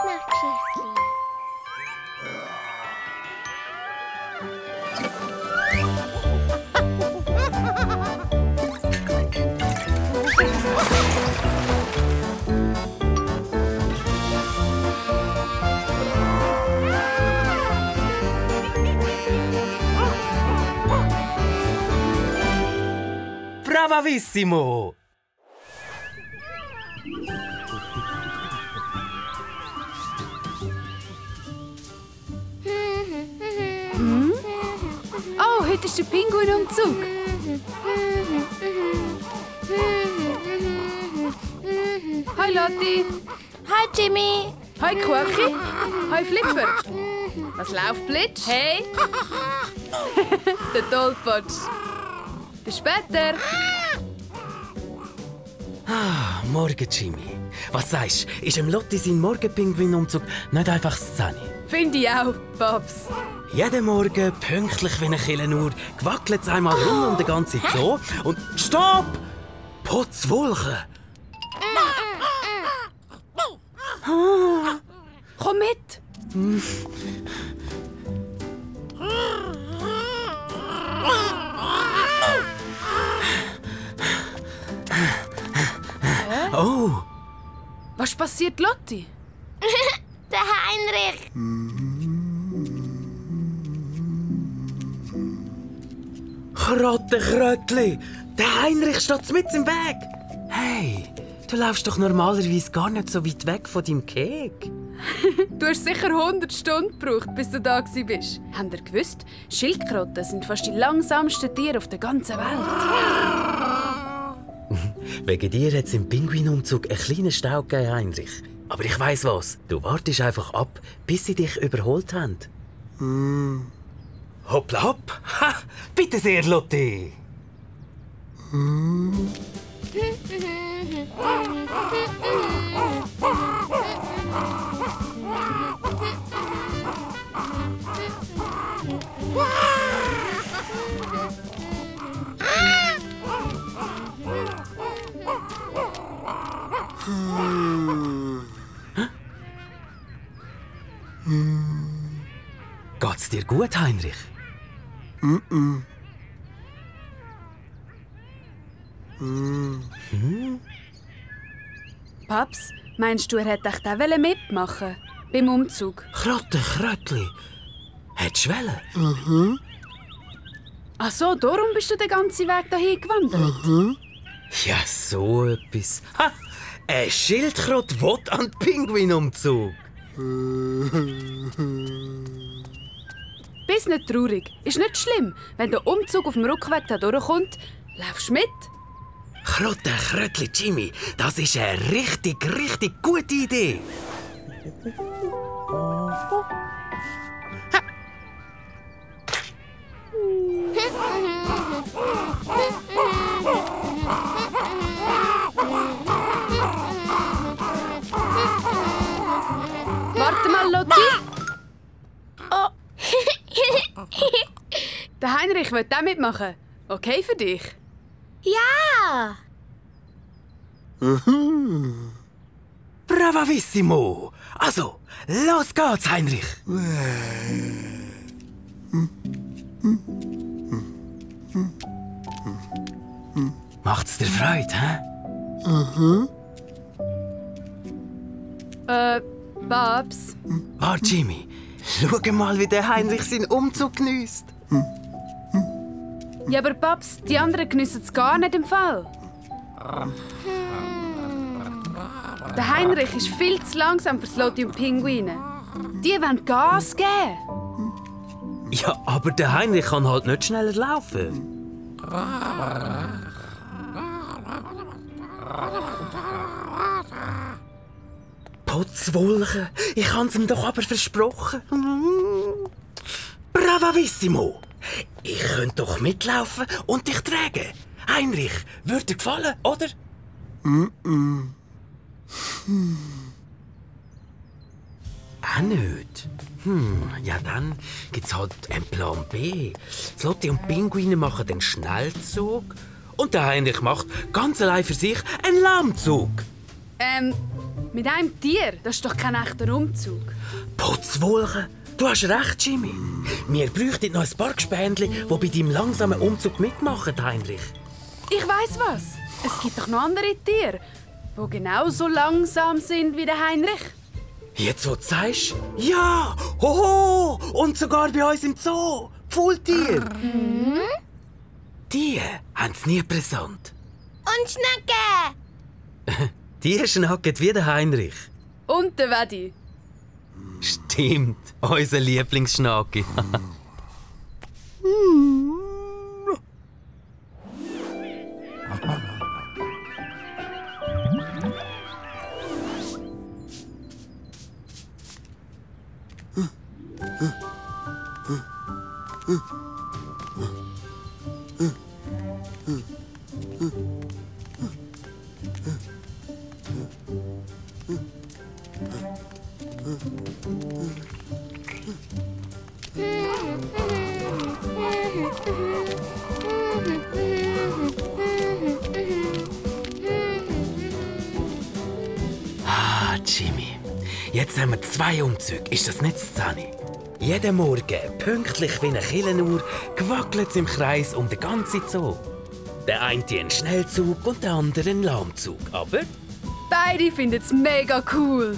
noch Geschichtli. Bravissimo! Oh, heute ist der Pinguinumzug. Hi Lotti. Hi Jimmy. Hi Quirky. Hi Flipper. Was läuft, Blitz? Hey. Der Tollpatsch. Bis später. Morgen, Jimmy. Was sagst du? Ist im Lotti sein Morgenpinguinumzug nicht einfach Szene? Finde ich auch, Babs. Jeden Morgen, pünktlich wie eine Killenuhr, gewackelt es einmal rum um den ganzen Zoo und Stopp! Putzwolke! Komm mit. Oh! Was passiert, Lotti? Der Heinrich. Krottenkrötli! Der Heinrich steht mitten im Weg! Hey, du läufst doch normalerweise gar nicht so weit weg von deinem Kek. Du hast sicher 100 Stunden gebraucht, bis du da bist. Habt ihr gewusst, Schildkröten sind fast die langsamsten Tiere auf der ganzen Welt. Wegen dir hat es im Pinguinumzug einen kleinen Stau gegeben, Heinrich. Aber ich weiss was, du wartest einfach ab, bis sie dich überholt haben. Hoppla hopp! Ha! Bitte sehr, Lotti! Geht's dir gut, Heinrich? Paps, meinst du, er hätte echt auch mitmachen beim Umzug? Krottenkrötli! Hättest du wollen? Ach so, darum bist du den ganzen Weg dahin gewandert? Ja, so etwas. Ha! Ein Schildkröte will an den Pinguinumzug. Bist nicht traurig. Ist nicht schlimm. Wenn der Umzug auf dem Rückweg da durchkommt, laufst du mit. Krottenkrötli, Jimmy, das ist eine richtig gute Idee. Warte mal, Lotti. Oh. Der Heinrich will auch mitmachen. Okay für dich? Ja. Bravissimo! Also, los geht's, Heinrich! Macht's dir Freude, hä? Babs. Warte, Jimmy. Schau mal, wie der Heinrich seinen Umzug geniesst. Ja, aber Babs, die anderen geniessen es gar nicht im Fall. Der Heinrich ist viel zu langsam für Lotti und Pinguine. Die wollen Gas geben. Ja, aber der Heinrich kann halt nicht schneller laufen. Putzwolke, ich hab's ihm doch aber versprochen. Bravissimo! Ich könnte doch mitlaufen und dich tragen. Heinrich, würde dir gefallen, oder? Auch nicht. Ja, dann gibt's halt einen Plan B. Die Lotti und Pinguine machen den Schnellzug und der Heinrich macht ganz allein für sich einen Lahmzug. Mit einem Tier, das ist doch kein echter Umzug. Putzwolke, du hast recht, Jimmy. Wir bräuchten noch ein paar Gespendli, die bei deinem langsamen Umzug mitmachen, Heinrich. Ich weiss was. Es gibt doch noch andere Tiere, die genauso langsam sind wie der Heinrich. Jetzt, wo du sagst, ja, hoho, und sogar bei uns im Zoo, Faultier. Die haben es nie präsent. Und Schnecke. Die schnacken wie der Heinrich. Und der Wedi. Stimmt, unser Lieblingsschnacki. Jimmy, jetzt haben wir 2 Umzüge. Ist das nicht das 10? Jeden Morgen, pünktlich wie eine Killenuhr, gewackelt es im Kreis um den ganzen Zoo. Der eine einen Schnellzug und der andere einen Lahmzug. Aber Beide finden es mega cool.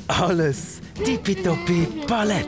alles tippitoppi Paletti.